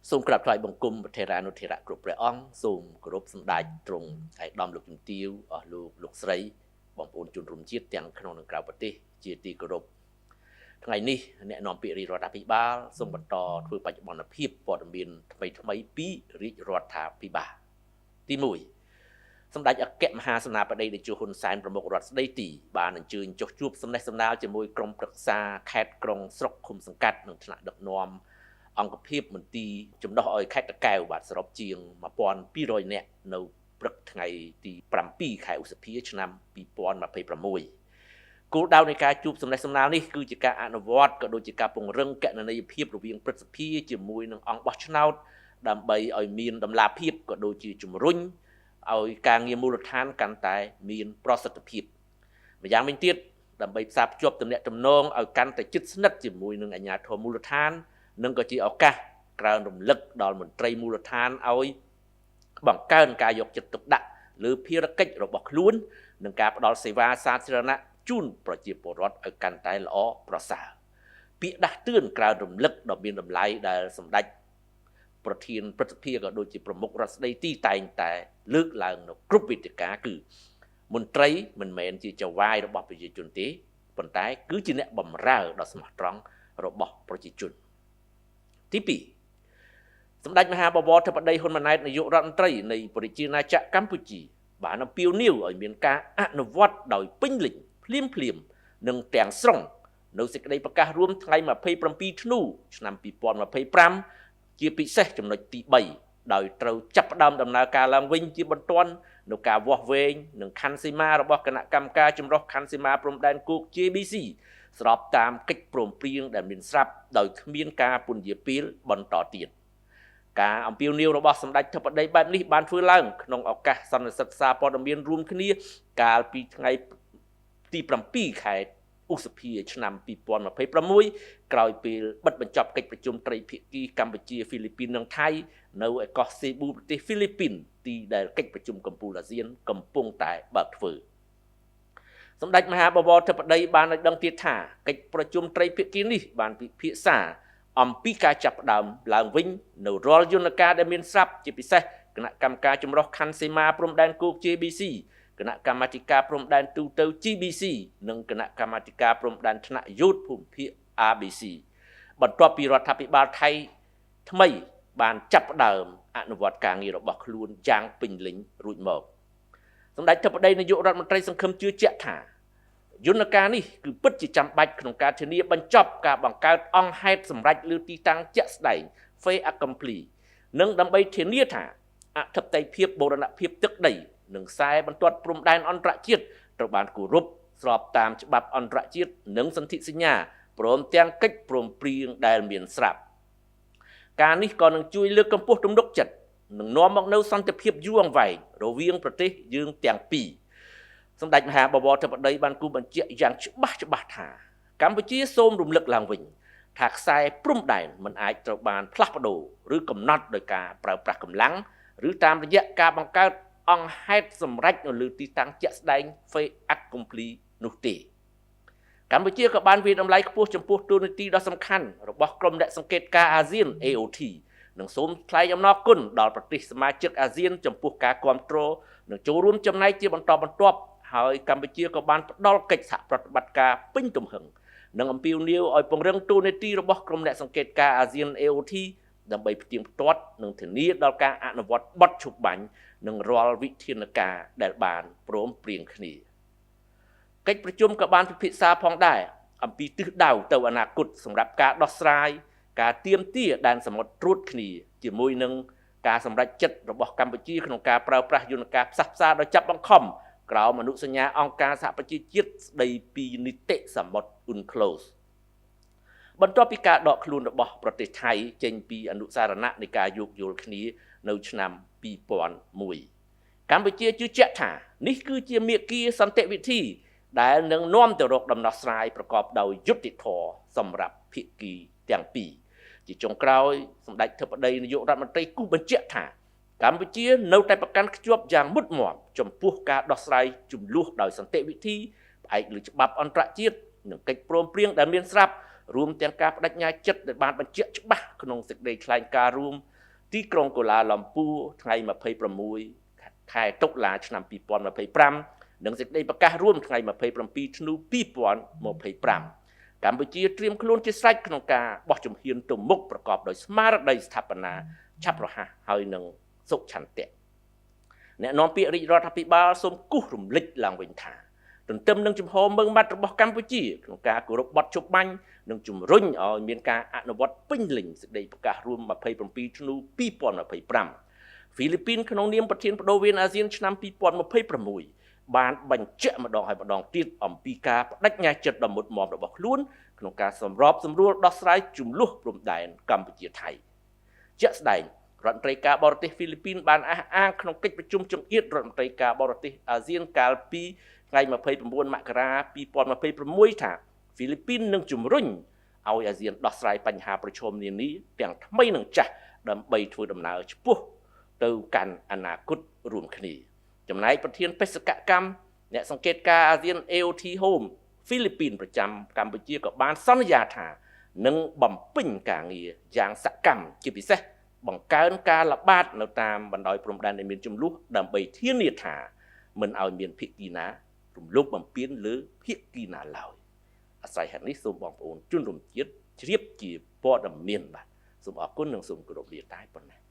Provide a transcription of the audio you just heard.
សូមក្រាបថ្វាយបង្គំប្រធេរានុធេរៈគ្រប់ព្រះអង្គសូមគោរពសម្ដេចទ្រង់ឯកឧត្តមលោកជំទាវអស់លោកលោកស្រីបងប្អូនជនរួមជាតិទាំងក្នុងនិងក្រៅប្រទេសជាទីគោរពថ្ងៃនេះអ្នកនាំពាក្យរាជរដ្ឋាភិបាលសូមបន្តធ្វើបច្ចុប្បន្នភាពព័ត៌មានថ្មីៗពីរាជរដ្ឋាភិបាលទី1សម្ដេចអគ្គមហាសេនាបតីតេជោហ៊ុនសែនប្រមុខរដ្ឋស្ដីទីបានអញ្ជើញចុះជួបសំណេះសំណាលជាមួយក្រុមប្រឹក្សាខេត្តក្រុងស្រុកឃុំសង្កាត់និងថ្នាក់ដឹកនាំអង្គភាពមន្ទីរចំណុះឲ្យខេត្តតាកែវបាទសរុបជាង1200នាក់នៅព្រឹកថ្ងៃទី7ខែឧសភាឆ្នាំ2026គោលដៅនៃការជួបសំណេះសំណាលនេះគឺជាការអនុវត្តក៏ដូចជាការពង្រឹងកណន័យភាពរវាងព្រឹទ្ធសភាជាមួយនឹងអង្គបោះឆ្នោតដើម្បីឲ្យមានតម្លាភាពក៏ដូចជាជំរុញឲ្យការងារមូលដ្ឋានកាន់តែមានប្រសិទ្ធភាពម្យ៉ាងវិញទៀតដើម្បីផ្សារភ្ជាប់ទំនាក់ទំនងឲ្យកាន់តែជិតស្និទ្ធជាមួយនឹងអាជ្ញាធរមូលដ្ឋាននិងក៏ជាឱកាសក្រើនរំលឹកដល់មន្ត្រីមូលដ្ឋានឲ្យបង្កើនការយកចិត្តទុកដាក់លើភារកិច្ចរបស់ខ្លួននិងការផ្ដល់សេវាសាធារណៈជូនប្រជាពលរដ្ឋឲ្យកាន់តែល្អប្រសើរពាក្យដាស់តឿនក្រើនរំលឹកដ៏មានតម្លៃដែលសម្ដេចប្រធានព្រឹទ្ធសភាក៏ដូចជាប្រមុខរដ្ឋស្ដីទីតែងតែលើកឡើងនៅគ្រប់វេទិកាគឺមន្ត្រីមិនមែនជាចៅហ្វាយរបស់ប្រជាជនទេប៉ុន្តែគឺជាអ្នកបម្រើដ៏ស្មោះត្រង់របស់ប្រជាជនទី2សម្ដេចមហាបវរធិបតីហ៊ុនម៉ាណែតនាយករដ្ឋមន្ត្រីនៃប្រជាណាចក្រកម្ពុជាបានអំពាវនាវឲ្យមានការអនុវត្តដោយពេញលេញភ្លាមភ្លាមនិងទាំងស្រុងនៅសេចក្តីប្រកាសរួមថ្ងៃ27ធ្នូឆ្នាំ2025ជាពិសេសចំណុចទី3ដោយត្រូវចាប់ផ្ដើមដំណើរការឡើងវិញជាបន្ទាន់នៅការវាស់វែងនិងខណ្ឌសីមារបស់គណៈកម្មការចម្រុះខណ្ឌសីមាព្រំដែនគោក JBC ស្របតាមកិច្ចព្រមព្រៀងដែលមានស្រាប់ដោយគ្មានការពន្យាពេលបន្តទៀតការអំពាវនាវរបស់សម្ដេចធិបតីបែបនេះបានធ្វើឡើងក្នុងឱកាសសន្និសីទសារព័ត៌មានរួមគ្នាកាលពីថ្ងៃទី7ខែឧសភាឆ្នាំ2026ក្រោយពេលបិទបញ្ចប់កិច្ចប្រជុំត្រីភាគីកម្ពុជាហ្វីលីពីននិងថៃនៅឯកោះសេប៊ូប្រទេសហ្វីលីពីនទីដែលកិច្ចប្រជុំកំពូលអាស៊ានកំពុងតែបើកធ្វើសម្ដេចមហាបវរធិបតីបានឲ្យដឹងទៀតថាកិច្ចប្រជុំត្រីភាគីនេះបានពិភាក្សាអំពីការចាប់ផ្ដើមឡើងវិញនៅរាល់យន្តការដែលមានស្រាប់ជាពិសេសគណៈកម្មការចម្រុះខណ្ឌសីមាព្រំដែនគោក JBC គណៈកម្មាធិការព្រំដែនទូទៅ GBC និងគណៈកម្មាធិការព្រំដែនថ្នាក់យោធភូមិភាគ ABC បន្ទាប់ពីរដ្ឋាភិបាលថៃថ្មីបានចាប់ផ្ដើមអនុវត្តការងាររបស់ខ្លួនយ៉ាងពេញលេញរួចមកសម្ដេចធិបតីនាយករដ្ឋមន្ត្រីសង្ឃឹមជឿជាក់ថាយន្តការនេះគឺពិតជាចាំបាច់ក្នុងការធានាបញ្ចប់ការបង្កើតអង្គហេតុសម្រេចលើទីតាំងជាក់ស្ដែង fait accompli និងដើម្បីធានាថាអធិបតេយ្យភាពបូរណភាពទឹកដីនិងខ្សែបន្ទាត់ព្រំដែនអន្តរជាតិត្រូវបានគោរពស្របតាមច្បាប់អន្តរជាតិនិងសន្ធិសញ្ញាព្រមទាំងកិច្ចព្រមព្រៀងដែលមានស្រាប់ការនេះក៏នឹងជួយលើកកម្ពស់ទំនុកចិត្តនិងនាំមកនូវសន្តិភាពយូរអង្វែងរវាងប្រទេសយើងទាំងពីរសម្ដេចមហាបវរធិបតីបានគូបញ្ជាក់យ៉ាងច្បាស់ថាកម្ពុជាសូមរំលឹកឡើងវិញថាខ្សែព្រំដែនមិនអាចត្រូវបានផ្លាស់ប្ដូរឬកំណត់ដោយការប្រើប្រាស់កម្លាំងឬតាមរយៈការបង្កើតអង្គហេតុសម្រេចនៅលើទីតាំងជាក់ស្ដែង fait accompli នោះទេកម្ពុជាក៏បានវាយតម្លៃខ្ពស់ចំពោះតួនាទីដ៏សំខាន់របស់ក្រុមអ្នកសង្កេតការអាស៊ាន AOT និងសូមថ្លែងអំណរគុណដល់ប្រទេសសមាជិកអាស៊ានចំពោះការគាំទ្រនិងចូលរួមចំណែកជាបន្តបន្ទាប់ហើយកម្ពុជាក៏បានផ្ដល់កិច្ចសហប្រតិបត្តិការពេញទំហឹងនិងអំពាវនាវឲ្យពង្រឹងតួនាទីរបស់ក្រុមអ្នកសង្កេតការអាស៊ាន AOT ដើម្បីផ្ទៀងផ្ទាត់និងធានាដល់ការអនុវត្តបទឈប់បាញ់និងរាល់វិធានការដែលបានព្រមព្រៀងគ្នាកិច្ចប្រជុំក៏បានពិភាក្សាផងដែរអំពីទិសដៅទៅអនាគតសម្រាប់ការដោះស្រាយការទាមទារដែនសមុទ្រត្រួតគ្នាជាមួយនឹងការសម្រេចចិត្តរបស់កម្ពុជាក្នុងការប្រើប្រាស់យន្តការផ្សះផ្សាដោយចាប់បង្ខំក្រោមអនុសញ្ញាអង្គការសហប្រជាជាតិស្ដីពីនីតិសមុទ្រ UNCLOS បន្ទាប់ពីការដកខ្លួនរបស់ប្រទេសថៃចេញពីអនុសារណៈនៃការយោគយល់គ្នានៅឆ្នាំ2001កម្ពុជាជឿជាក់ថានេះគឺជាមាគ៌ាសន្តិវិធីដែលនឹងនាំទៅរកដំណោះស្រាយប្រកបដោយយុត្តិធម៌សម្រាប់ភាគីទាំងពីរជាចុងក្រោយសម្ដេចធិបតីនាយករដ្ឋមន្ត្រីគូសបញ្ជាក់ថាកម្ពុជានៅតែប្រកាន់ខ្ជាប់យ៉ាងមុតមាំចំពោះការដោះស្រាយជម្លោះដោយសន្តិវិធីផ្អែកលើច្បាប់អន្តរជាតិនិងកិច្ចព្រមព្រៀងដែលមានស្រាប់ រួមទាំងការបដិញ្ញាចិត្តដែលបានបញ្ជាក់ច្បាស់ក្នុងសេចក្តីថ្លែងការណ៍រួមទីក្រុងកូឡាឡាំពួរថ្ងៃ26ខែតុលាឆ្នាំ2025 និងសេចក្តីប្រកាសរួមថ្ងៃ27ធ្នូ2025 កម្ពុជាត្រៀមខ្លួនជាស្រេចក្នុងការបោះជំហានទៅមុខប្រកបដោយស្មារតីស្ថាបនាឆាប់រហ័សហើយនឹងសុឆន្ទៈ។ អ្នកនាំពាក្យរាជរដ្ឋាភិបាលសូមគូសរំលេចឡើងវិញថា ទន្ទឹមនឹងជំហរមឹងម៉ាត់របស់កម្ពុជាក្នុងការគោរពបទជប់បាញ់ និងជំរុញឲ្យមានការអនុវត្តពេញលេញសេចក្តីប្រកាសរួម27ធ្នូ2025 ហ្វីលីពីនក្នុងនាមប្រធានបដូវវេនអាស៊ានឆ្នាំ2026 បានបញ្ជាក់ម្ដងហើយម្ដងទៀតអំពីការបដិញ្ញាចិត្តដ៏មុតមមរបស់ខ្លួនក្នុងការសម្របសម្រួលដោះស្រាយជម្លោះព្រំដែនកម្ពុជាថៃ។ ជាក់ស្ដែង រដ្ឋមន្ត្រីការបរទេសហ្វីលីពីនបានអះអាងក្នុងកិច្ចប្រជុំចង្អៀតរដ្ឋមន្ត្រីការបរទេសអាស៊ានកាលពីថ្ងៃ29មករា2026ថា ហ្វីលីពីននឹងជំរុញឲ្យអាស៊ានដោះស្រាយបញ្ហាប្រឈមនានាទាំងថ្មីនិងចាស់ ដើម្បីធ្វើដំណើរឆ្ពោះទៅកាន់អនាគតរួមគ្នា។ ចំណែកប្រធានបេសកកម្មអ្នកសង្កេតការអាស៊ាន AOT Home ហ្វីលីពីនប្រចាំកម្ពុជាក៏បានសន្យាថានឹងបំពេញការងារយ៉ាងសកម្ម ជាពិសេសបង្កើនការល្បាតនៅតាមបណ្ដោយព្រំដែនដែលមានចំនួន ដើម្បីធានាថាមិនឲ្យមានភាគីណារំលោភបំពានលើភាគីណាឡើយ។ អាស្រ័យហេតុនេះ សូមបងប្អូនជនរួមជាតិជ្រាបជាព័ត៌មាន។ បាទ សូមអរគុណនិងសូមគោរពលាតែប៉ុណ្ណេះ។